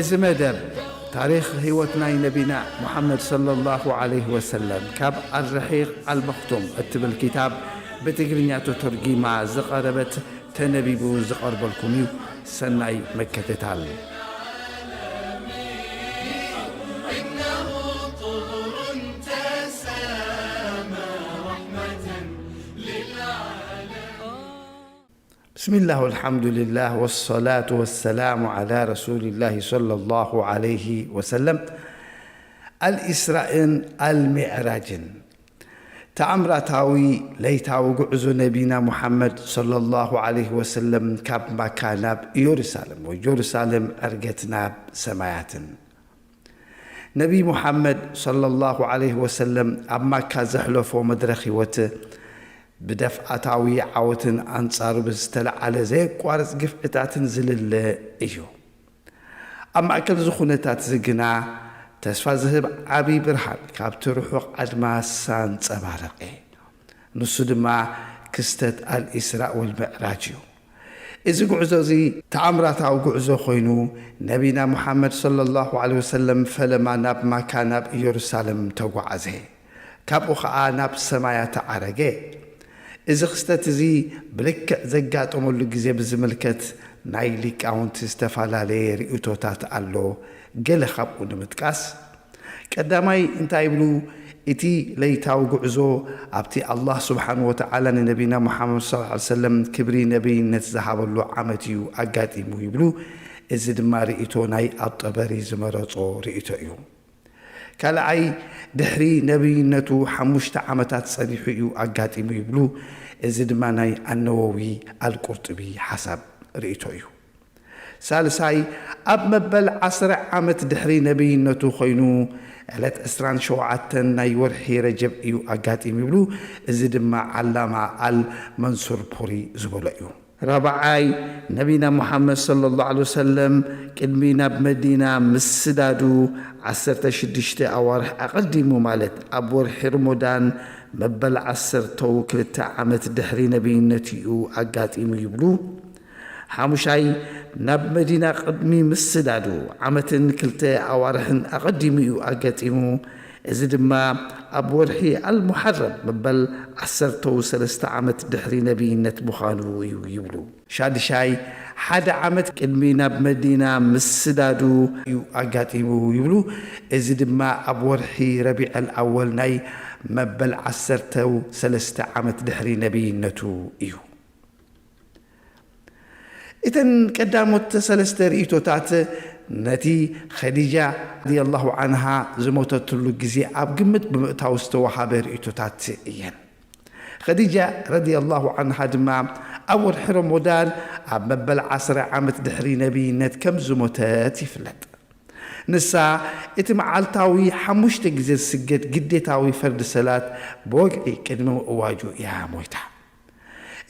እዚ መደብ ታሪኽ ህይወት ናይ ነቢና ሙሓመድ ሰለላሁ ዐለይሂ ወሰለም ካብ ኣልረሒቕ ኣልመኽቱም እትብል ኪታብ ብትግርኛ ተተርጒማ ዝቐረበት ተነቢቡ ዝቐርበልኩም እዩ። ሰናይ ምክትታል። بسم الله والحمد لله والصلاة والسلام على رسول الله صلى الله عليه وسلم. ኣልኢስራእን ኣልሚዕራጅን። ተኣምራታዊ ለይታዊ ጉዕዞ ነቢና ሙሓመድ ሰለላሁ ዐለይሂ ወሰለም ካብ ማካ ናብ ኢየሩሳሌም ወይ ጀሩሳሌም ዕርገት ናብ ሰማያትን። ነቢ ሙሓመድ ሰለላሁ ዐለይሂ ወሰለም ኣብ ማካ ዘሕለፎ መድረኽ ህይወት ብደፍኣታዊ ዓወትን ኣንጻሩ ብዝተለዓለ ዘየቋርጽ ግፍዕታትን ዝልለ እዩ። ኣብ ማእከል እዚ ኩነታት እዚ ግና ተስፋ ዝህብ ዓቢ ብርሃን ካብቲ ርሑቕ ኣድማስ ኣንጸባረቐ። ንሱ ድማ ክስተት ኣልኢስራእ ወልምዕራጅ እዩ። እዚ ጉዕዞ እዚ ተኣምራታዊ ጉዕዞ ኮይኑ ነቢና ሙሓመድ ሰለላሁ ዐለይሂ ወሰለም ፈለማ ናብ ማካ ናብ ኢየሩሳሌም ተጓዓዘ። ካብኡ ኸኣ ናብ ሰማያት ዓረገ። እዚ ክስተት እዚ ብልክዕ ዘጋጠመሉ ግዜ ብዝምልከት ናይ ሊቃውንቲ ዝተፈላለየ ርእይቶታት ኣሎ። ገለ ካብኡ ንምጥቃስ፣ ቀዳማይ እንታይ ይብሉ? እቲ ለይታዊ ጉዕዞ ኣብቲ ኣላህ ስብሓን ወተዓላ ንነቢና ሙሓመድ ሰለላሁ ዐለይሂ ወሰለም ክብሪ ነቢይነት ዝሃበሉ ዓመት እዩ ኣጋጢሙ ይብሉ። እዚ ድማ ርእይቶ ናይ ኣጠበሪ ዝመረጾ ርእይቶ እዩ። ካልኣይ፣ ድሕሪ ነቢይነቱ ሓሙሽተ ዓመታት ጸኒሑ እዩ ኣጋጢሙ ይብሉ። እዚ ድማ ናይ ኣነወዊ ኣልቁርጡቢ ሓሳብ ርእይቶ እዩ። ሳልሳይ፣ ኣብ መበል ዓስረ ዓመት ድሕሪ ነቢይነቱ ኮይኑ፣ ዕለት ዕስራን ሸውዓተን ናይ ወርሒ ረጀብ እዩ ኣጋጢሙ ይብሉ። እዚ ድማ ዓላማ ኣል መንሱር ፑሪ ዝበሎ እዩ። ራብዓይ፣ ነቢና ሙሓመድ ሰለላሁ ዐለይሂ ወሰለም ቅድሚ ናብ መዲና ምስዳዱ ዓሰርተ ሽዱሽተ ኣዋርሕ ኣቐዲሙ፣ ማለት ኣብ ወርሒ ሮሞዳን መበል ዓሰርተው ክልተ ዓመት ድሕሪ ነቢይነት እዩ ኣጋጢሙ ይብሉ። ሓሙሻይ፣ ናብ መዲና ቅድሚ ምስዳዱ ዓመትን ክልተ ኣዋርሕን ኣቐዲሙ እዩ ኣጋጢሙ። እዚ ድማ ኣብ ወርሒ ኣልሙሓረም መበል ዓሰርተው ሰለስተ ዓመት ድሕሪ ነቢይነት ምዃኑ እዩ ይብሉ። ሻድሻይ፣ ሓደ ዓመት ቅድሚ ናብ መዲና ምስዳዱ እዩ ኣጋጢሙ ይብሉ። እዚ ድማ ኣብ ወርሒ ረቢዐል ኣወል ናይ መበል ዓሰርተው ሰለስተ ዓመት ድሕሪ ነቢይነቱ እዩ። እተን ቀዳሞት ሰለስተ ርእይቶታት ነቲ ኸዲጃ ረዲየላሁ ዐንሃ ዝሞተትሉ ግዜ ኣብ ግምት ብምእታው ዝተወሃበ ርእይቶታት እየን። ኸዲጃ ረዲየላሁ ዐንሃ ድማ ኣብ ወርሒ ረሞዳን ኣብ መበል ዓስረ ዓመት ድሕሪ ነቢይነት ከም ዝሞተት ይፍለጥ። ንሳ እቲ መዓልታዊ ሓሙሽተ ግዜ ዝስገድ ግዴታዊ ፈርዲ ሰላት ብወግዒ ቅድሚ ምእዋጁ እያ ሞይታ።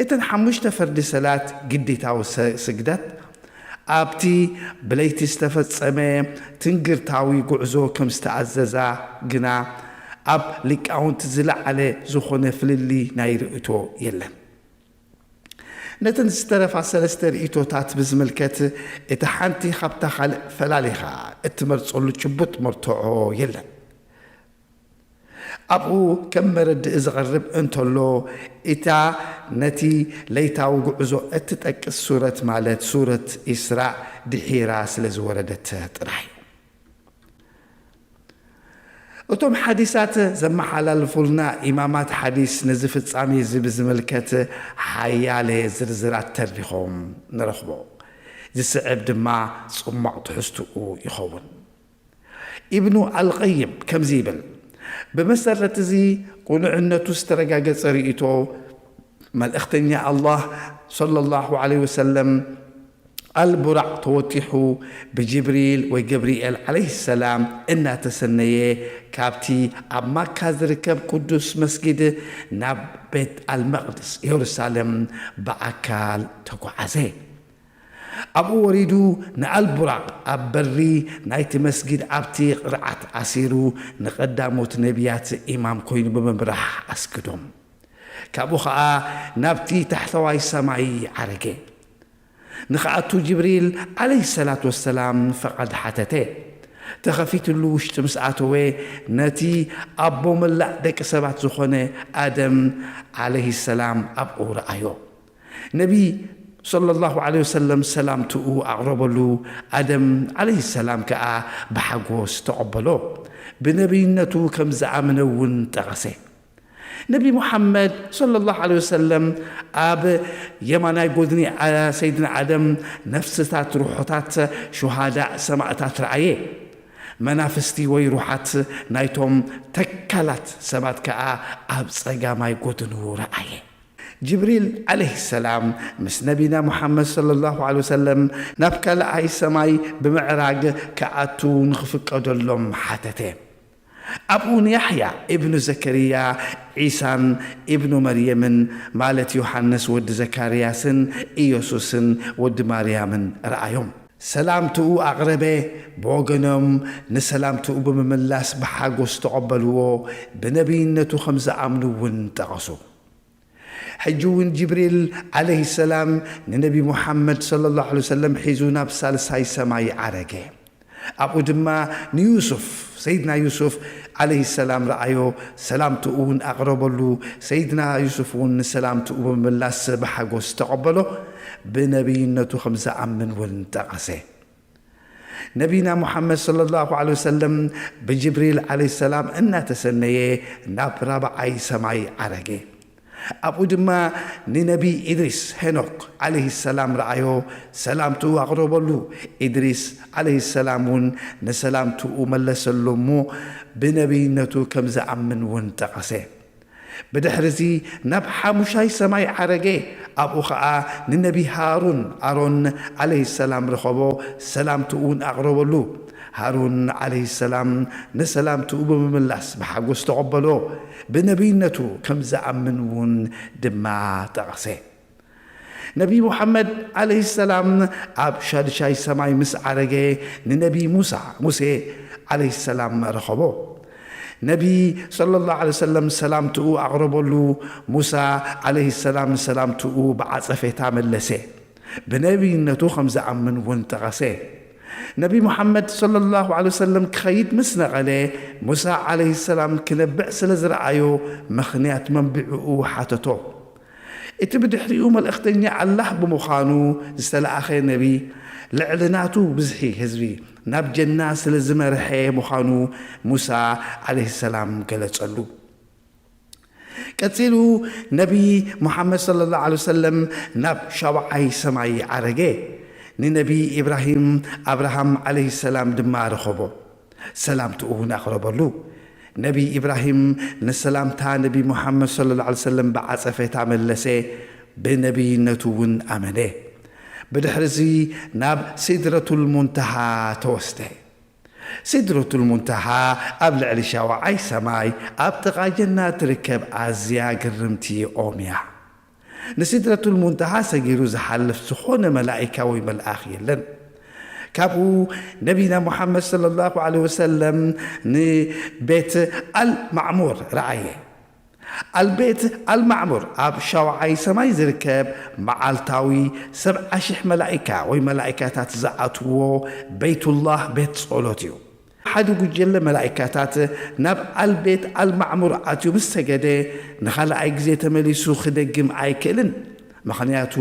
እተን ሓሙሽተ ፈርዲ ሰላት ግዴታዊ ሰ-፣ ስግደት ኣብቲ ብለይቲ ዝተፈጸመ ትንግርታዊ ጉዕዞ ከም ዝተኣዘዛ ግና ኣብ ሊቃውንቲ ዝለዓለ ዝኾነ ፍልልይ ናይ ርእይቶ የለን። ነተን ዝተረፋ ሰለስተ ርእይቶታት ብዝምልከት፣ እታ ሓንቲ ካብታ ካልእ ፈላሊኻ እትመርጸሉ ጭቡጥ መርትዖ የለን። ኣብኡ ከም መረድእ ዝቐርብ እንተሎ፣ እታ ነቲ ለይታዊ ጉዕዞ እትጠቅስ ሱረት፣ ማለት ሱረት ኢስራእ፣ ድሒራ ስለ ዝወረደት ጥራይ እዩ። እቶም ሓዲሳት ዘመሓላልፉልና ኢማማት ሓዲስ ነዚ ፍጻሜ እዚ ብዝምልከት ሓያለ ዝርዝራት ተሪኾም ንረኽቦ። ዝስዕብ ድማ ጽሟቕ ትሕዝትኡ ይኸውን። ኢብኑ ኣልቀይም ከምዚ ይብል፣ ብመሰረት እዚ ቅኑዕነቱ ዝተረጋገጸ ርእይቶ፣ መልእኽተኛ ኣላህ ሰለላሁ ዐለይሂ ወሰለም ኣልቡራቕ ተወጢሑ ብጅብሪል ወይ ገብርኤል ዐለይሂ ሰላም እናተሰነየ፣ ካብቲ ኣብ ማካ ዝርከብ ቅዱስ መስጊድ ናብ ቤት ኣልመቕድስ፣ ኢየሩሳሌም፣ ብኣካል ተጓዓዘ። ኣብኡ ወሪዱ ንኣልቡራቕ ኣብ በሪ ናይቲ መስጊድ ኣብቲ ቅርዓት ኣሲሩ ንቐዳሞት ነቢያት ኢማም ኮይኑ ብምምራሕ ኣስግዶም። ካብኡ ኸኣ ናብቲ ታሕተዋይ ሰማይ ዓረገ። ንኽኣቱ ጅብሪል ዓለይሂ ሰላቱ ወሰላም ፈቓድ ሓተተ። ተኸፊትሉ ውሽጢ ምስ ኣተወ፣ ነቲ ኣቦ መላእ ደቂ ሰባት ዝኾነ ኣደም ዓለይሂ ሰላም ኣብኡ ረኣዮ። ነቢ ሰለላሁ ዐለይሂ ወሰለም ሰላምትኡ ኣቕረበሉ። ኣደም ዓለይሂ ሰላም ከኣ ብሓጎስ ተቐበሎ። ብነቢይነቱ ከም ዝኣመነ እውን ጠቐሰ። ነቢ ሙሓመድ ሰለላሁ ዐለይሂ ወሰለም ኣብ የማናይ ጎድኒ ኣ-፣ ሰይድና ኣደም ነፍስታት ሩሑታት ሹሃዳእ ሰማእታት ረኣየ። መናፍስቲ ወይ ሩሓት ናይቶም ተካላት ሰባት ከኣ ኣብ ጸጋማይ ጎድኑ ረኣየ። ጅብሪል ዓለይሂ ሰላም ምስ ነቢና ሙሓመድ ሰለላሁ ዐለይሂ ወሰለም ናብ ካልኣይ ሰማይ ብምዕራግ ክኣቱ ንኽፍቀደሎም ሓተተ። ኣብኡ ንያሕያ ኢብኑ ዘከርያ፣ ዒሳን ኢብኑ መርየምን፣ ማለት ዮሃንስ ወዲ ዘካርያስን ኢየሱስን ወዲ ማርያምን ረኣዮም። ሰላምትኡ ኣቕረበ። ብወገኖም ንሰላምትኡ ብምምላስ ብሓጎስ ተቐበልዎ። ብነቢይነቱ ከም ዝኣምኑ እውን ጠቐሱ። ሕጂ እውን ጅብሪል ዓለይሂ ሰላም ንነቢ ሙሓመድ ሰለላሁ ዐለይሂ ወሰለም ሒዙ ናብ ሳልሳይ ሰማይ ዓረገ። ኣብኡ ድማ ንዩሱፍ፣ ሰይድና ዩሱፍ ዓለይሂ ሰላም ረኣዮ፣ ሰላምትኡ እውን ኣቕረበሉ። ሰይድና ዩሱፍ እውን ንሰላምትኡ ብምምላስ ብሓጎስ ተቐበሎ፣ ብነቢይነቱ ከም ዝኣምን እውን ጠቐሰ። ነቢና ሙሓመድ ሰለላሁ ዐለይሂ ወሰለም ብጅብሪል ዓለይሂ ሰላም እናተሰነየ ናብ ራብዓይ ሰማይ ዓረገ። ኣብኡ ድማ ንነቢ ኢድሪስ፣ ሄኖክ፣ ዓለይሂ ሰላም ረኣዮ፣ ሰላምትኡ ኣቕረበሉ። ኢድሪስ ዓለይሂ ሰላም እውን ንሰላምትኡ መለሰሉ እሞ ብነቢይነቱ ከም ዝኣምን እውን ጠቐሰ። ብድሕርዚ ናብ ሓሙሻይ ሰማይ ዓረገ። ኣብኡ ኸኣ ንነቢ ሃሩን፣ ኣሮን፣ ዓለይሂ ሰላም ረኸቦ፣ ሰላምትኡ እውን ኣቕረበሉ። ሃሩን ዓለይሂ ሰላም ንሰላምትኡ ብምምላስ ብሓጎስ ተቐበሎ፣ ብነቢይነቱ ከም ዝኣምን እውን ድማ ጠቐሰ። ነቢ ሙሓመድ ዓለይሂ ሰላም ኣብ ሻድሻይ ሰማይ ምስ ዓረገ ንነቢ ሙሳ፣ ሙሴ፣ ዓለይሂ ሰላም ረኸቦ። ነቢ ሰለላሁ ዐለይሂ ወሰለም ሰላምትኡ ኣቕረበሉ። ሙሳ ዓለይሂ ሰላም ሰላምትኡ ብዓጸፌታ መለሰ። ብነቢይነቱ ከም ዝኣምን እውን ጠቐሰ። ነቢ ሙሓመድ ሰለላሁ ዐለይሂ ወሰለም ክኸይድ ምስ ነቐለ፣ ሙሳ ዓለይሂ ሰላም ክነብዕ ስለ ዝረኣዮ ምኽንያት መንብዕኡ ሓተቶ። እቲ ብድሕሪኡ መልእኽተኛ ኣላህ ብምዃኑ ዝተለኣኸ ነቢ፣ ልዕሊ ናቱ ብዝሒ ህዝቢ ናብ ጀና ስለ ዝመርሐ ምዃኑ ሙሳ ዓለይሂ ሰላም ገለጸሉ። ቀጺሉ ነቢ ሙሓመድ ሰለላሁ ዐለይሂ ወሰለም ናብ ሻውዓይ ሰማይ ዓረገ። ንነቢ ኢብራሂም ኣብርሃም ዓለይሂ ሰላም ድማ ረኸቦ። ሰላምትኡ እውን ኣቕረበሉ። ነቢ ኢብራሂም ንሰላምታ ነቢ ሙሓመድ ሰለላሁ ዐለይሂ ወሰለም ብዓጸፌታ መለሰ፣ ብነቢይነቱ እውን ኣመነ። ብድሕርዚ ናብ ሲድረቱል ሙንተሃ ተወስደ። ሲድረቱል ሙንተሃ ኣብ ልዕሊ ሻውዓይ ሰማይ ኣብ ጥቓ ጀና ትርከብ ኣዝያ ግርምቲ ኦም እያ። ንሲድረቱል ሙንተሃ ሰጊሩ ዝሓልፍ ዝኾነ መላኢካ ወይ መልኣኽ የለን። ካብኡ ነቢና ሙሓመድ ሰለላሁ ዐለይሂ ወሰለም ንቤት ኣል ማዕሙር ረኣየ። ኣልቤት ኣልማዕሙር ኣብ ሻውዓይ ሰማይ ዝርከብ መዓልታዊ ሰብዓ ሽሕ መላኢካ ወይ መላኢካታት ዝኣትውዎ ቤይቱላህ ቤት ጸሎት እዩ። ሓደ ጉጀለ መላኢካታት ናብ ኣልቤት ኣልማዕሙር ኣትዩ ምስ ሰገደ፣ ንኻልኣይ ግዜ ተመሊሱ ክደግም ኣይክእልን። ምኽንያቱ፣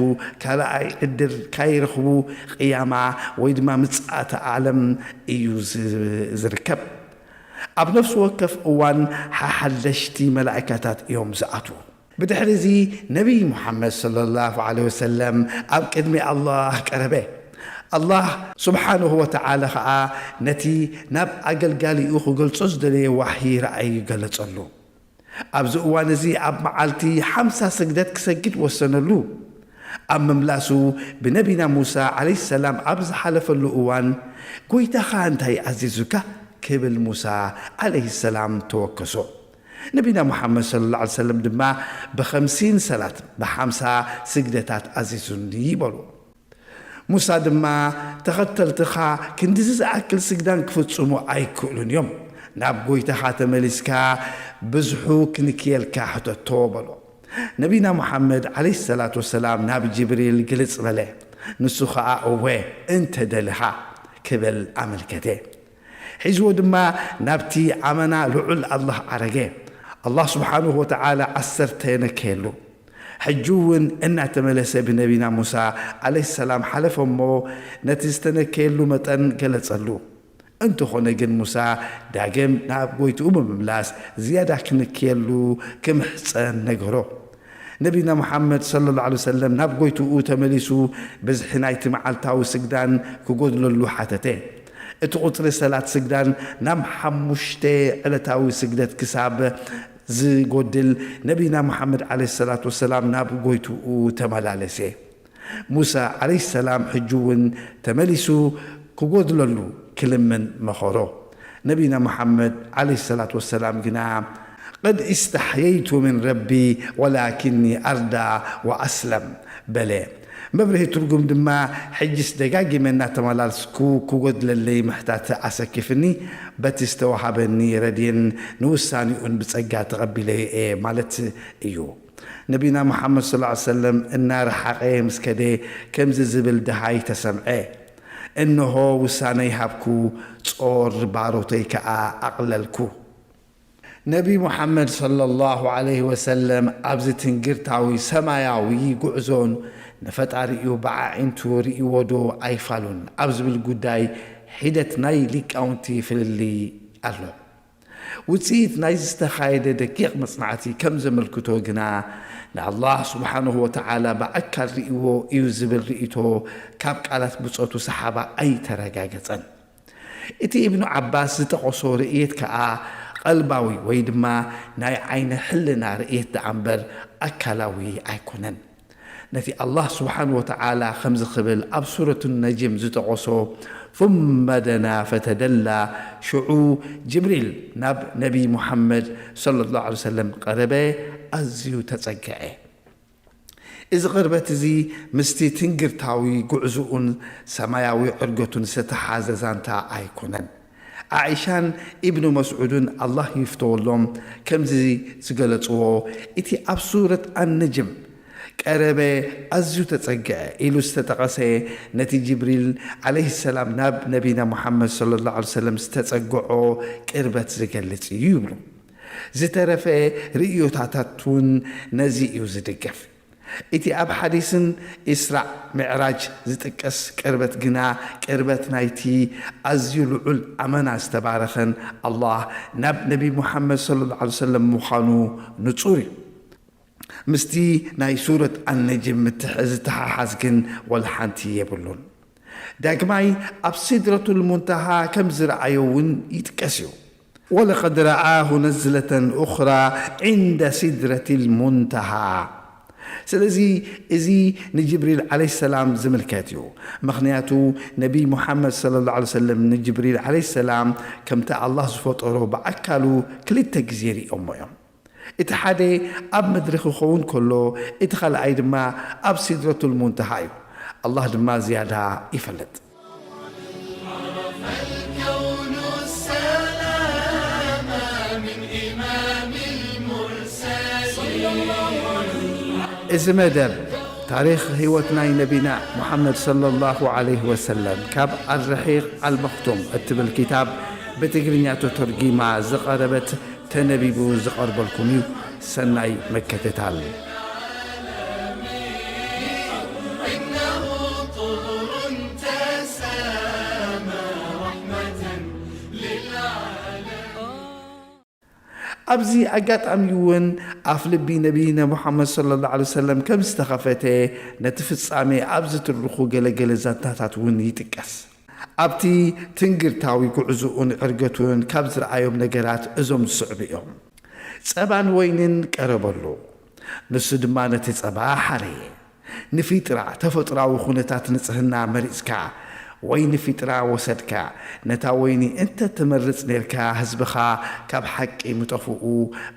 ካልኣይ ዕድል ካይረኽቡ ቅያማ ወይ ድማ ምጽኣተ ዓለም እዩ ዝ-፣ ዝርከብ። ኣብ ነፍሲ ወከፍ እዋን ሓሓደሽቲ መላእካታት እዮም ዝኣትዉ። ብድሕሪ እዚ ነቢይ ሙሓመድ ሰለላሁ ዐለይሂ ወሰለም ኣብ ቅድሚ ኣላህ ቀረበ። ኣላህ ስብሓንሁ ወተዓላ ኸዓ ነቲ ናብ ኣገልጋሊኡ ክገልጾ ዝደለየ ዋሕዪ ረኣዩ ገለጸሉ። ኣብዚ እዋን እዚ ኣብ መዓልቲ ሓምሳ ስግደት ክሰግድ ወሰነሉ። ኣብ ምምላሱ ብነቢና ሙሳ ዓለይሂ ሰላም ኣብ ዝሓለፈሉ እዋን፣ "ጎይታኻ እንታይ ኣዚዙካ?" ክብል ሙሳ ዓለይሂ ሰላም ተወከሶ። ነቢና ሙሓመድ ሰለላሁ ዐለይሂ ወሰለም ድማ፣ "ብኸምሲን ሰላት፣ ብሓምሳ ስግደታት ኣዚዙኒ" በሉ። ሙሳ ድማ፣ "ተኸተልትኻ ክንድዚ ዝኣክል ስግዳን ክፍጽሙ ኣይክእሉን እዮም። ናብ ጎይታኻ ተመሊስካ ብዝሑ ክንክየልካ ሕተቶ" በሎ። ነቢና ሙሓመድ ዓለይሂ ሰላቱ ወሰላም ናብ ጅብሪል ግልጽ በለ። ንሱ ኸኣ፣ እወ፣ እንተ ደለኻ፣ ክብል ኣመልከተ። ሒዝዎ ድማ ናብቲ ኣመና ልዑል ኣላህ ዓረገ። ኣላህ ስብሓንሁ ወተዓላ ዓሰርተ ነከየሉ። ሕጂ እውን እናተመለሰ ብነቢና ሙሳ ዓለይሂ ሰላም ሓለፈ እሞ ነቲ ዝተነከየሉ መጠን ገለጸሉ። እንተኾነ ግን ሙሳ ዳግም ናብ ጎይትኡ ብምምላስ ዝያዳ ክንክየሉ ክምሕጸን ነገሮ። ነቢና ሙሓመድ ሰለላሁ ዐለይሂ ወሰለም ናብ ጎይትኡ ተመሊሱ ብዝሒ ናይቲ መዓልታዊ ስግዳን ክጎድለሉ ሓተተ። እቲ ቁጽሪ ሰላት ስግዳን ናብ ሓሙሽተ ዕለታዊ ስግደት ክሳብ ዝጎድል ነቢና ሙሓመድ ዓለይሂ ሰላቱ ወሰላም ናብ ጎይትኡ ተመላለሰ። ሙሳ ዓለይሂ ሰላም ሕጂ እውን ተመሊሱ ክጎድለሉ ክልምን መኸሮ። ነቢና ሙሓመድ ዓለይሂ ሰላቱ ወሰላም ግና፣ "ቀድ ኢስተሕየይቱ ምን ረቢ ወላኪኒ ኣርዳ ወኣስለም" በለ። መብርሂ ትርጉም ድማ፣ "ሕጅስ ደጋጊመ እናተመላለስኩ ክጎድለለይ ምሕታት ኣሰኪፍኒ፣ በቲ ዝተዋሃበኒ ረድኤን ንውሳኔኡን ብጸጋ ተቐቢለዮ እየ" ማለት እዩ። ነቢና ሙሓመድ ሰለላሁ ዐለይሂ ወሰለም እናረሓቐ ምስ ከደ ከምዚ ዝብል ደሃይ ተሰምዐ፣ "እንሆ ውሳነይ ሃብኩ፣ ጾር ባሮተይ ከኣ ኣቕለልኩ።" ነቢ ሙሓመድ ሰለላሁ ዐለይሂ ወሰለም ኣብዚ ትንግርታዊ ሰማያዊ ጉዕዞን ንፈጣሪኡ ብኣዒንቱ ርእይዎ ዶ ኣይፋሉን ኣብ ዝብል ጉዳይ ሒደት ናይ ሊቃውንቲ ፍልልይ ኣሎ። ውጽኢት ናይ ዝተኻየደ ደቂቕ መጽናዕቲ ከም ዘመልክቶ ግና፣ ንኣላህ ስብሓንሁ ወተዓላ ብኣካል ርእይዎ እዩ ዝብል ርእይቶ ካብ ቃላት ብጾቱ ሰሓባ ኣይተረጋገጸን። እቲ ኢብኑ ዓባስ ዝጠቐሶ ርእየት ከኣ ቀልባዊ ወይ ድማ ናይ ዓይነ ሕልና ርእየት ደኣ እምበር ኣካላዊ ኣይኮነን። ነቲ ኣላህ ስብሓንሁ ወተዓላ ከምዚ ክብል ኣብ ሱረቱ ነጅም ዝጠቐሶ፣ "ثم دنا فتدلى"፣ ሽዑ ጅብሪል ናብ ነቢ ሙሓመድ ሰለላሁ ዐለይሂ ወሰለም ቀረበ፣ ኣዝዩ ተጸግዐ። እዚ ቅርበት እዚ ምስቲ ትንግርታዊ ጉዕዞኡን ሰማያዊ ዕርገቱን ዝተተሓዘ ዛንታ ኣይኮነን። ዓኢሻን ኢብኑ መስዑድን፣ ኣላህ ይፍተወሎም፣ ከምዚ ዝገለጽዎ፣ እቲ ኣብ ሱረት ኣነጅም "ቀረበ፣ ኣዝዩ ተጸግዐ" ኢሉ ዝተጠቐሰ፣ ነቲ ጅብሪል ዓለይሂ ሰላም ናብ ነቢና ሙሓመድ ሰለላሁ ዐለይሂ ወሰለም ዝተጸግዖ ቅርበት ዝገልጽ እዩ ይብሉ። ዝተረፈ ርእዮታታት እውን ነዚ እዩ ዝድግፍ። እቲ ኣብ ሓዲስን ኢስራእ ምዕራጅ ዝጥቀስ ቅርበት ግና፣ ቅርበት ናይቲ ኣዝዩ ልዑል ኣመና ዝተባረኸን ኣላህ ናብ ነቢ ሙሓመድ ሰለላሁ ዐለይሂ ወሰለም ምዃኑ ንጹር እዩ። ምስቲ ናይ ሱረት ኣነጅም ምትሕ-፣ ዝተሓሓዝ ግን ወላ ሓንቲ የብሉን። ዳግማይ ኣብ ሲድረቱል ሙንተሃ ከም ዝረኣዮ እውን ይጥቀስ እዩ። "ወለቀድ ረኣሁ ነዝለተን ኡኽራ ዒንደ ሲድረቲል ሙንተሃ።" ስለዚ እዚ ንጅብሪል ዓለይሂ ሰላም ዝምልከት እዩ። ምኽንያቱ ነቢ ሙሓመድ ሰለላሁ ዐለይሂ ወሰለም ንጅብሪል ዓለይሂ ሰላም ከምቲ ኣላህ ዝፈጠሮ ብኣካሉ ክልተ ግዜ ሪኦሞ እዮም። እቲ ሓደ ኣብ ምድሪ ክኸውን ከሎ፣ እቲ ካልኣይ ድማ ኣብ ሲድረቱል ሙንተሃ እዩ። ኣላህ ድማ ዝያዳ ይፈልጥ። እዚ መደብ ታሪኽ ህይወት ናይ ነቢና ሙሓመድ ሰለላሁ ዐለይሂ ወሰለም ካብ ኣርሒቕ ኣልመኽቱም እትብል ኪታብ ብትግርኛ ተተርጒማ ዝቐረበት ተነቢቡ ዝቐርበልኩም እዩ። ሰናይ ምክትታል። ኣብዚ ኣጋጣሚ እውን ኣፍ ልቢ ነቢና ሙሓመድ ሰለላሁ ዐለይሂ ወሰለም ከም ዝተኸፈተ ነቲ ፍጻሜ ኣብ ዝትርኹ ገለገለ ዛንታታት እውን ይጥቀስ። ኣብቲ ትንግርታዊ ጉዕዞኡን ዕርገቱን ካብ ዝረኣዮም ነገራት እዞም ዝስዕቡ እዮም። ጸባን ወይንን ቀረበሉ፣ ንሱ ድማ ነቲ ጸባ ሓረየ። ንፊጥራ፣ ተፈጥሮኣዊ ኩነታት ንጽህና መሪጽካ፣ ወይ ንፊጥራ ወሰድካ፣ ነታ ወይኒ እንተ ትመርጽ ኔርካ፣ ህዝብኻ ካብ ሓቂ ምጠፍኡ፣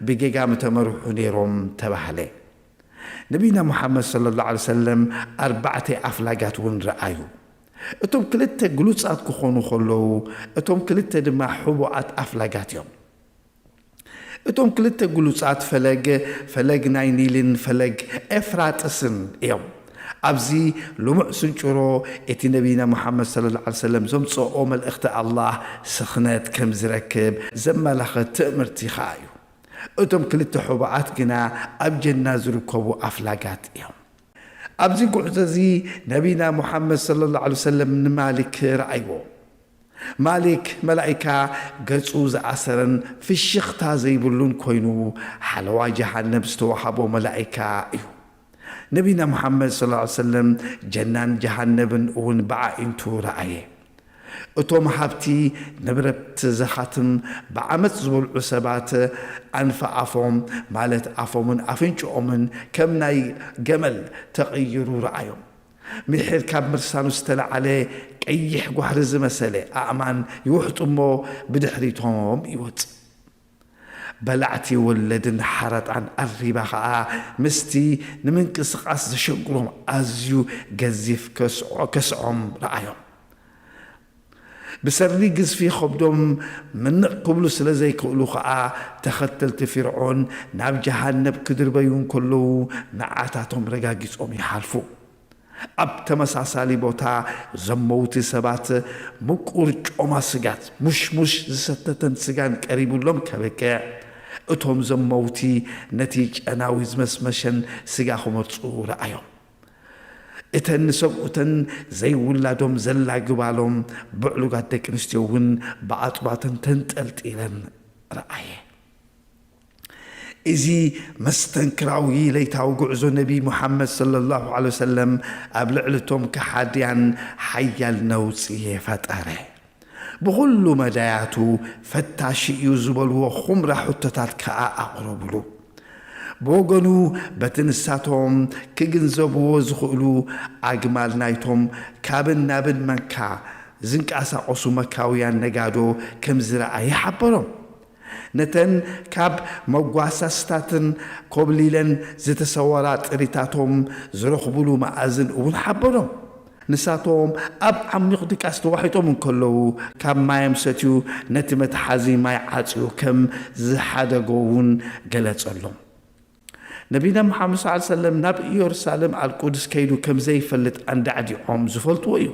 ብጌጋ ምተመርሑ ኔሮም ተባህለ። ነቢና ሙሓመድ ሰለላሁ ዐለይሂ ወሰለም ኣርባዕተ ኣፍላጋት እውን ረኣዩ። እቶም ክልተ ግሉጻት ክኾኑ ከለዉ፣ እቶም ክልተ ድማ ሕቡኣት ኣፍላጋት እዮም። እቶም ክልተ ግሉጻት ፈለግ፣ ፈለግ ናይ ኒልን ፈለግ ኤፍራጥስን እዮም። ኣብዚ ልሙዕ ስንጭሮ እቲ ነቢና ሙሓመድ ሰለላሁ ዐለይሂ ወሰለም ዘምጽኦ መልእኽቲ ኣላህ ስኽነት ከም ዝረክብ ዘመላኽት ትእምርቲ ኸኣ እዩ። እቶም ክልተ ሑቡኣት ግና ኣብ ጀና ዝርከቡ ኣፍላጋት እዮም። ኣብዚ ጉዕዞ እዚ ነቢና ሙሓመድ ሰለላሁ ዐለይሂ ወሰለም ንማሊክ ረኣይዎ። ማሊክ መላኢካ ገጹ ዝኣሰረን ፍሽኽታ ዘይብሉን ኮይኑ፣ ሓለዋ ጀሃነም ዝተዋሃቦ መላኢካ እዩ። ነቢና ሙሓመድ ሰለላሁ ዐለይሂ ወሰለም ጀናን ጀሃነምን እውን ብኣዒንቱ ረኣየ። እቶም ሃብቲ ንብረት ዘኻትም ብዓመጽ ዝበልዑ ሰባት ኣንፈ ኣፎም፣ ማለት ኣፎምን ኣፍንጭኦምን ከም ናይ ገመል ተቐይሩ ረኣዮም። ምሒር ካብ ምርሳኑ ዝተለዓለ ቀይሕ ጓህሪ ዝመሰለ ኣእማን ይውሕጡ እሞ ብድሕሪቶም ይወጽእ። በላዕቲ ወለድን ሓረጣን ኣሪባ ኸኣ ምስቲ ንምንቅስቓስ ዘሸግሮም ኣዝዩ ገዚፍ ከስዖ-፣ ከስዖም ረኣዮም። ብሰሪ ግዝፊ ኸብዶም ምንቕ ክብሉ ስለ ዘይክእሉ ኸኣ ተኸተልቲ ፊርዖን ናብ ጀሃነብ ክድርበዩ እንከለዉ ንዓታቶም ረጋጊጾም ይሓልፉ። ኣብ ተመሳሳሊ ቦታ ዘመውቲ ሰባት ምቁር ጮማ ስጋት፣ ሙሽሙሽ ዝሰተተን ስጋን ቀሪቡሎም ከብቅዕ፣ እቶም ዘመውቲ ነቲ ጨናዊ ዝመስመሸን ስጋ ክመርጹ ረኣዮም። እተን ንሰብኡተን ዘይውላዶም ዘላግባሎም ብዕሉጋት ደቂ ኣንስትዮ እውን ብኣጽባተን ተንጠልጢለን ረኣየ። እዚ መስተንክራዊ ለይታዊ ጉዕዞ ነቢ ሙሓመድ ሰለላሁ ዐለይሂ ወሰለም ኣብ ልዕሊ እቶም ከሓድያን ሓያል ነውጺ ፈጠረ። ብኹሉ መዳያቱ ፈታሺ እዩ ዝበልዎ ኹምራ ሕቶታት ከኣ ኣቕረቡሉ። ብወገኑ በቲ ንሳቶም ክግንዘብዎ ዝኽእሉ ኣግማል ናይቶም ካብን ናብን መንካ ዝንቀሳቐሱ መካውያን ነጋዶ ከም ዝረኣየ ሓበሮም። ነተን ካብ መጓሰስታትን ኮብሊለን ዝተሰወራ ጥሪታቶም ዝረኽቡሉ መኣዝን እውን ሓበሮም። ንሳቶም ኣብ ዓሚቕ ድቃስ ተዋሒጦም እንከለዉ፣ ካብ ማዮም ሰትዩ ነቲ መትሓዚ ማይ ዓጽዩ ከም ዝሓደጎ እውን ገለጸሎም። ነቢና ሙሓመድ ሰለላሁ ዐለይሂ ወሰለም ናብ ኢየሩሳሌም ኣልቁድስ ከይዱ ከም ዘይፈልጥ ኣንዳዕዲዖም ዝፈልጥዎ እዩ።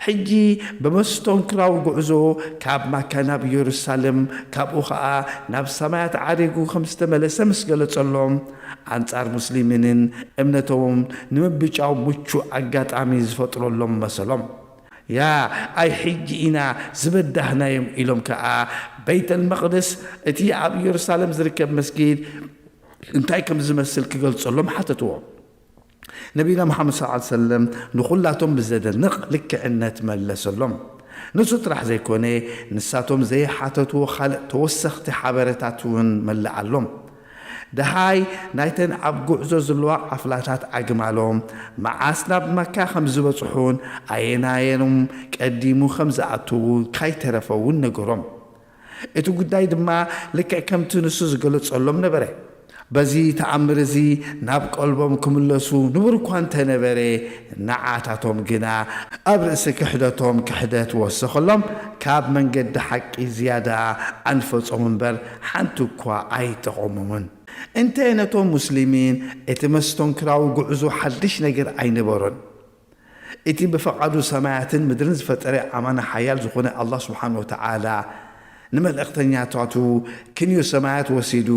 ሕጂ ብመስተንክራዊ ጉዕዞ ካብ ማካ ናብ ኢየሩሳሌም፣ ካብኡ ኸኣ ናብ ሰማያት ዓሪጉ ከም ዝተመለሰ ምስ ገለጸሎም፣ ኣንጻር ሙስሊሚንን እምነቶም ንምብጫው ምቹእ ኣጋጣሚ ዝፈጥረሎም መሰሎም። ያ፣ ኣይ ሕጂ ኢና ዝበዳህናዮም ኢሎም ከኣ ቤተል መቕደስ፣ እቲ ኣብ ኢየሩሳሌም ዝርከብ መስጊድ እንታይ ከም ዝመስል ክገልጸሎም ሓተትዎ። ነቢና ሙሓመድ ሰለላሁ ዐለይሂ ወሰለም ንኹላቶም ብዘደንቕ ልክዕነት መለሰሎም። ንሱ ጥራሕ ዘይኮነ፣ ንሳቶም ዘይሓተትዎ ካልእ ተወሰኽቲ ሓበሬታት እውን መለኣሎም። ደሃይ ናይተን ኣብ ጉዕዞ ዘለዋ ቃፍላታት ኣግማሎም መዓስ ናብ መካ ከም ዝበጽሑን ኣየናየኖም ቀዲሙ ከም ዝኣትዉ ካይተረፈ እውን ነገሮም። እቲ ጉዳይ ድማ ልክዕ ከምቲ ንሱ ዝገለጸሎም ነበረ። በዚ ተኣምር እዚ ናብ ቀልቦም ክምለሱ ንቡር እኳ እንተነበረ፣ ንዓታቶም ግና ኣብ ርእሲ ክሕደቶም ክሕደት ወሰኸሎም፣ ካብ መንገዲ ሓቂ ዝያዳ ኣንፈጾም እምበር ሓንቲ እኳ ኣይጠቐሞምን። እንተ ነቶም ሙስሊሚን እቲ መስተንክራዊ ጉዕዞ ሓድሽ ነገር ኣይነበሮን። እቲ ብፍቓዱ ሰማያትን ምድርን ዝፈጠረ ኣማና ሓያል ዝኾነ ኣላህ ስብሓን ወተዓላ ንመልእኽተኛታቱ ክንዮ ሰማያት ወሲዱ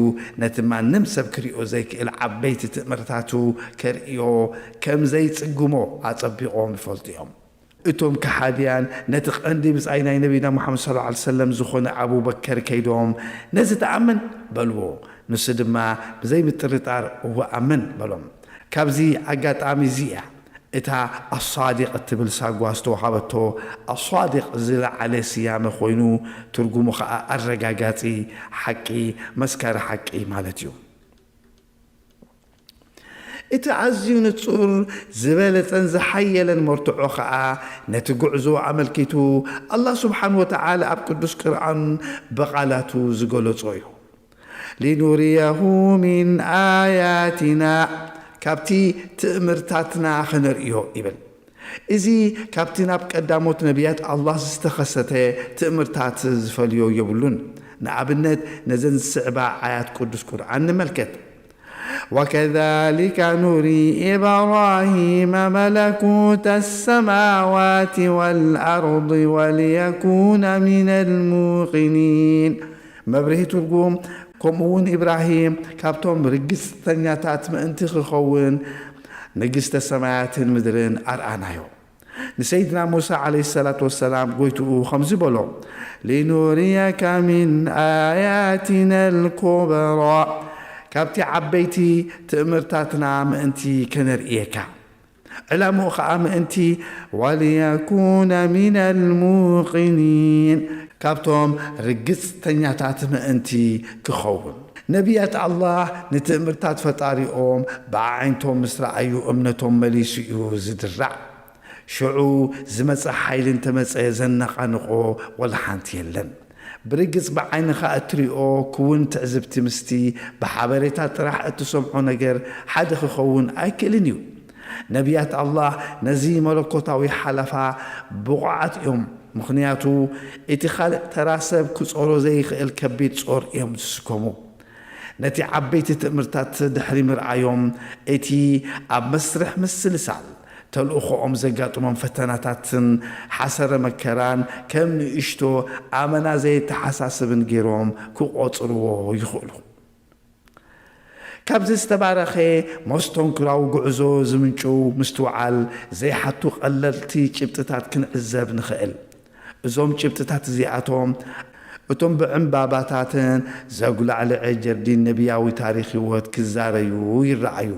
ነቲ ማንም ሰብ ክሪኦ ዘይክእል ዓበይቲ ትእምርታቱ ከርእዮ ከም ዘይጽግሞ ኣጸቢቖም ይፈልጡ እዮም። እቶም ከሓድያን ነቲ ቀንዲ ብጻይ ናይ ነቢና ሙሓመድ ሰለላሁ ዐለይሂ ወሰለም ዝኾነ ኣቡበከር ከይዶም፣ "ነዚ ትኣምን?" በልዎ። ንሱ ድማ ብዘይ ምጥርጣር፣ "እወ ኣምን" በሎም። ካብዚ ኣጋጣሚ እዚ እያ እታ ኣሳዲቕ እትብል ሳጓ ዝተዋሃበቶ ኣሳዲቕ ዝለዓለ ስያመ ኮይኑ፣ ትርጉሙ ኸኣ ኣረጋጋጺ ሓቂ፣ መስካሪ ሓቂ ማለት እዩ። እቲ ኣዝዩ ንጹር፣ ዝበለጸን ዝሓየለን መርትዖ ኸኣ ነቲ ጉዕዞ ኣመልኪቱ ኣላህ ስብሓን ወተዓላ ኣብ ቅዱስ ቁርኣን ብቓላቱ ዝገለጾ እዩ። "ሊኑርየሁ ሚን ኣያቲና፣ ካብቲ ትእምርታትና ኸነርእዮ" ይብል። እዚ ካብቲ ናብ ቀዳሞት ነቢያት ኣላህ ዝተኸሰተ ትእምርታት ዝፈልዮ የብሉን። ንኣብነት ነዘን ዝስዕባ ኣያት ቅዱስ ቁርኣን ንመልከት። وكذلك نري إبراهيم ملكوت السماوات والأرض وليكون من الموقنين. መብርሂ ትርጉም፣ ከምኡ እውን ኢብራሂም ካብቶም ርግጽተኛታት ምእንቲ ክኸውን ንግስተ ሰማያትን ምድርን ኣርኣናዮ። ንሰይድና ሙሳ ዓለይሂ ሰላቱ ወሰላም ጎይትኡ ከምዚ በሎ፣ ሊኑሪየከ ሚን ኣያቲና ልኩብራ፣ ካብቲ ዓበይቲ ትእምርታትና ምእንቲ ከነርእየካ። ዕላምኡ ኸኣ ምእንቲ ወልየኩነ ሚነል ሙቂኒን፣ ካብቶም ርግጽተኛታት ምእንቲ ክኸውን። ነቢያት ኣላህ ንትእምርታት ፈጣሪኦም ብኣዒንቶም ምስ ረኣዩ እምነቶም መሊሱ እዩ ዝድራዕ። ሽዑ ዝመጸ ሓይሊ እንተመጸ ዘነቓንቖ ወላ ሓንቲ የለን። ብርግጽ ብዓይንኻ እትሪኦ ክውን ትዕዝብቲ ምስቲ ብሓበሬታ ጥራሕ እትሰምዖ ነገር ሓደ ክኸውን ኣይክእልን እዩ። ነቢያት ኣላህ ነዚ መለኮታዊ ሓለፋ ብቑዓት እዮም፣ ምኽንያቱ እቲ ካልእ ተራ ሰብ ክጾሮ ዘይኽእል ከቢድ ጾር እዮም ዝስከሙ። ነቲ ዓበይቲ ትእምርታት ድሕሪ ምርኣዮም፣ እቲ ኣብ መስርሕ ምስልሳል ተልእኾኦም ዘጋጥሞም ፈተናታትን ሓሰረ መከራን ከም ንእሽቶ ኣመና ዘየተሓሳስብን ገይሮም ክቖጽርዎ ይኽእሉ። ካብዚ ዝተባረኸ መስተንክራዊ ጉዕዞ ዝምንጭው ምስትውዓል ዘይሓቱ ቀለልቲ ጭብጥታት ክንዕዘብ ንኽእል። እዞም ጭብጥታት እዚኣቶም፣ እቶም ብዕምባባታትን ዘጉላዕልዐ ጀርዲን ነቢያዊ ታሪኽ ህይወት ክዛረዩ ይረኣዩ።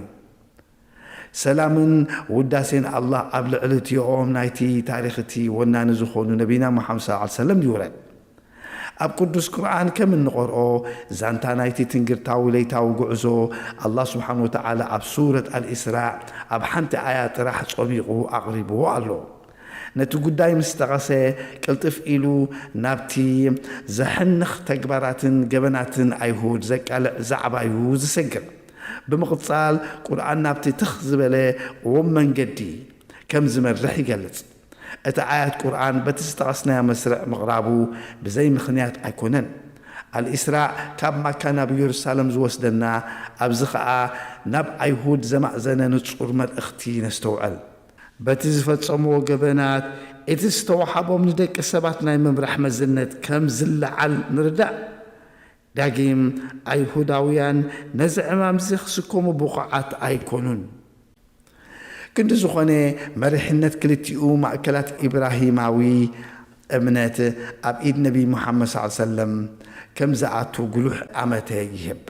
ሰላምን ውዳሴን ኣላህ ኣብ ልዕሊ እቲኦም ናይቲ ታሪኽ እቲ ወናኒ ዝኾኑ ነቢና ሙሓመድ ሰለላሁ ዐለይሂ ወሰለም ይውረድ። ኣብ ቅዱስ ቁርኣን ከም እንቐርኦ፣ ዛንታ ናይቲ ትንግርታዊ ለይታዊ ጉዕዞ ኣላህ ስብሓን ወተዓላ ኣብ ሱረት ኣልኢስራእ ኣብ ሓንቲ ኣያ ጥራሕ ጾሚቑ ኣቕሪብዎ ኣሎ። ነቲ ጉዳይ ምስ ጠቐሰ፣ ቅልጥፍ ኢሉ ናብቲ ዘሕንኽ ተግባራትን ገበናትን ኣይሁድ ዘቃልዕ ዛዕባ እዩ ዝሰግር። ብምቕጻል፣ ቁርኣን ናብቲ ትኽ ዝበለ ቅዉም መንገዲ ከም ዝመርሕ ይገልጽ። እቲ ኣያት ቁርኣን በቲ ዝጠቐስናዮ መስርዕ ምቕራቡ ብዘይ ምኽንያት ኣይኮነን። ኣልኢስራእ ካብ ማካ ናብ ኢየሩሳሌም ዝወስደና፣ ኣብዚ ኸኣ ናብ ኣይሁድ ዘማእዘነ ንጹር መልእኽቲ ነስተውዕል። በቲ ዝፈጸምዎ ገበናት፣ እቲ ዝተዋህቦም ንደቂ ሰባት ናይ ምምራሕ መዝነት ከም ዝለዓል ንርዳእ። ዳግም፣ ኣይሁዳውያን ነዚ ዕማምዚ ክስከሙ ብቑዓት ኣይኮኑን። ክንዲ ዝኾነ፣ መሪሕነት ክልቲኡ ማእከላት ኢብራሂማዊ እምነት ኣብ ኢድ ነቢ ሙሓመድ ሰለላሁ ዐለይሂ ወሰለም ከም ዝኣቱ ጉሉሕ ኣመተ ይህብ።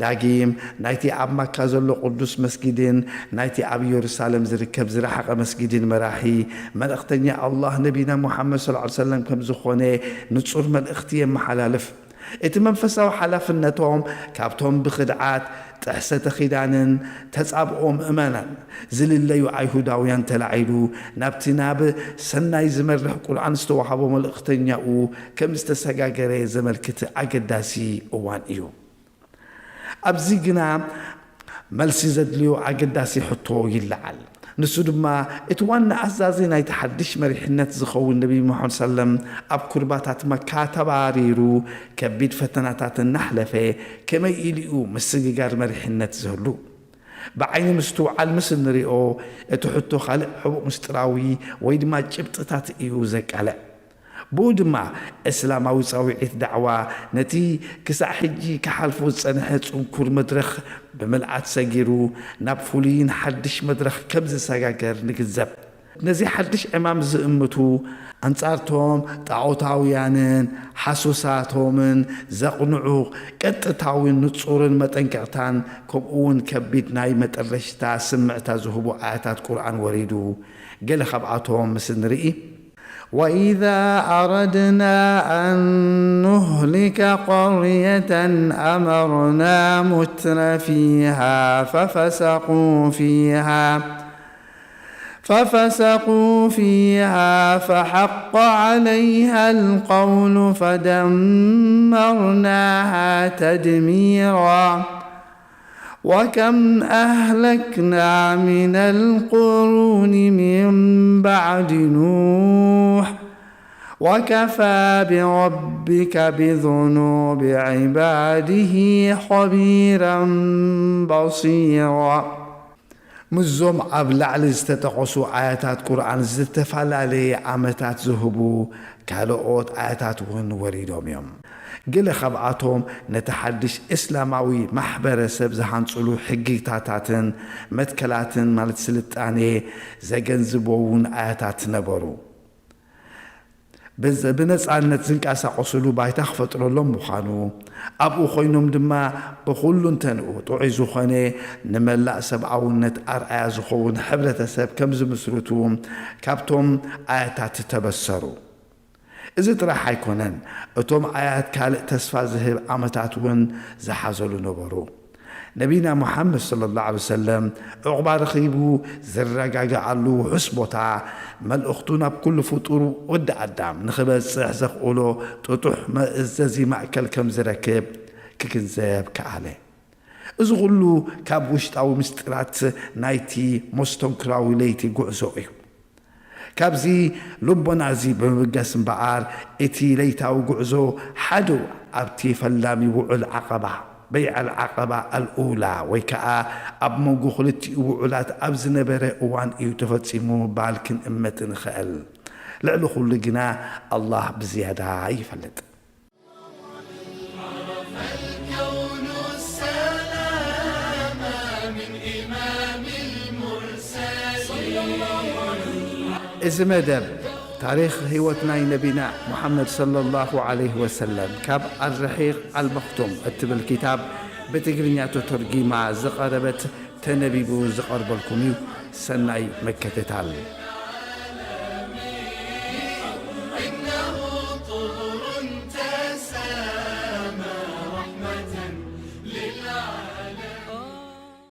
ዳግም፣ ናይቲ ኣብ ማካ ዘሎ ቅዱስ መስጊድን ናይቲ ኣብ ኢየሩሳሌም ዝርከብ ዝረሓቐ መስጊድን መራሒ፣ መልእኽተኛ ኣላህ ነቢና ሙሓመድ ሰለላሁ ዐለይሂ ወሰለም ከም ዝኾነ ንጹር መልእኽቲ የመሓላልፍ። እቲ መንፈሳዊ ሓላፍነቶም ካብቶም ብኽድዓት፣ ጥሕሰተ ኺዳንን ተጻብኦ ምእመናን ዝልለዩ ኣይሁዳውያን ተላዒሉ፣ ናብቲ ናብ ሰናይ ዝመርሕ ቁርኣን ዝተዋህቦ መልእኽተኛኡ ከም ዝተሰጋገረ ዘመልክት ኣገዳሲ እዋን እዩ። ኣብዚ ግና መልሲ ዘድልዮ ኣገዳሲ ሕቶ ይለዓል። ንሱ ድማ፣ እቲ ዋና ኣዛዚ ናይቲ ሓድሽ መሪሕነት ዝኸውን ነቢ ሙሓመድ ሰለም ኣብ ኩርባታት መካ ተባሪሩ ከቢድ ፈተናታት እናሕለፈ ከመይ ኢሉ እዩ ምስግጋር መሪሕነት ዝህሉ? ብዓይኒ ምስትውዓል ምስ እንሪኦ፣ እቲ ሕቶ ካልእ ሕቡእ ምስጢራዊ ወይ ድማ ጭብጥታት እዩ ዘቃልዕ። ብኡ ድማ፣ እስላማዊ ጻውዒት ዳዕዋ ነቲ ክሳዕ ሕጂ ክሓልፎ ዝጸንሐ ጽንኩር መድረኽ ብምልኣት ሰጊሩ፣ ናብ ፍሉይን ሓድሽ መድረኽ ከም ዝሰጋገር ንግንዘብ። ነዚ ሓድሽ ዕማም ዝእምቱ፣ ኣንጻርቶም ጣዖታውያንን ሓሱሳቶምን ዘቕንዑ ቀጥታዊን ንጹርን መጠንቀቕታን፣ ከምኡውን ከቢድ ናይ መጠረሽታ ስምዕታ ዝህቡ ኣያታት ቁርኣን ወሪዱ፣ ገለ ካብኣቶም ምስ ንርኢ፣ وإذا أردنا أن نهلك قرية أمرنا متر فيها ففسقوا فيها ففسقوا فيها فحق عليها القول فدمرناها تدميرا. وكم أهلكنا من القرون من بعد نوح وكفى بربك بذنوب عباده خبيرا بصيرا. ምስዞም ኣብ ላዕሊ ዝተጠቐሱ ኣያታት ቁርኣን ዝተፈላለየ ዓመታት ዝህቡ ካልኦት ኣያታት እውን ወሪዶም እዮም። ገለ ካብኣቶም ነቲ ሓድሽ እስላማዊ ማሕበረሰብ ዝሃንጽሉ ሕግታታትን መትከላትን ማለት ስልጣኔ ዘገንዝቦ እውን ኣያታት ነበሩ። ብዝ-፣ ብነጻነት ዝንቀሳቐሱሉ ባይታ ክፈጥረሎም ምዃኑ፣ ኣብኡ ኮይኖም ድማ ብኹሉንተንኡ ጥዑይ ዝኾነ ንመላእ ሰብኣውነት ኣርኣያ ዝኸውን ሕብረተሰብ ከም ዝምስርቱ ካብቶም ኣያታት ተበሰሩ። እዚ ጥራሕ ኣይኮነን፣ እቶም ኣያት ካልእ ተስፋ ዝህብ ዓመታት እውን ዝሓዘሉ ነበሩ። ነቢና ሙሓመድ ሰለላሁ ዐለይሂ ወሰለም ዑቕባ ረኺቡ ዝረጋግኣሉ ውሑስ ቦታ፣ መልእኽቱ ናብ ኩሉ ፍጡር ወዲ ኣዳም ንኽበጽሕ ዘኽእሎ ጥጡሕ መእዘዚ ማእከል ከም ዝረክብ ክግንዘብ ከኣለ። እዚ ኹሉ ካብ ውሽጣዊ ምስጢራት ናይቲ መስተንክራዊ ለይቲ ጉዕዞ እዩ። ካብዚ ልቦና እዚ ብምብገስ እምበኣር፣ እቲ ለይታዊ ጉዕዞ ሓደ ኣብቲ ፈላሚ ውዑል ዓቐባ፣ በይዐል ዓቐባ ኣልኡላ፣ ወይ ከኣ ኣብ መንጎ ክልቲኡ ውዑላት ኣብ ዝነበረ እዋን እዩ ተፈጺሙ ምባል ክንእመት ንኽእል። ልዕሊ ኩሉ ግና ኣላህ ብዝያዳ ይፈልጥ። እዚ መደብ ታሪኽ ህይወት ናይ ነቢና ሙሓመድ ሰለላሁ ዐለይሂ ወሰለም ካብ ኣርሒቕ ኣልመኽቱም እትብል ኪታብ ብትግርኛ ተተርጒማ ዝቐረበት ተነቢቡ ዝቐርበልኩም እዩ። ሰናይ ምክትታል።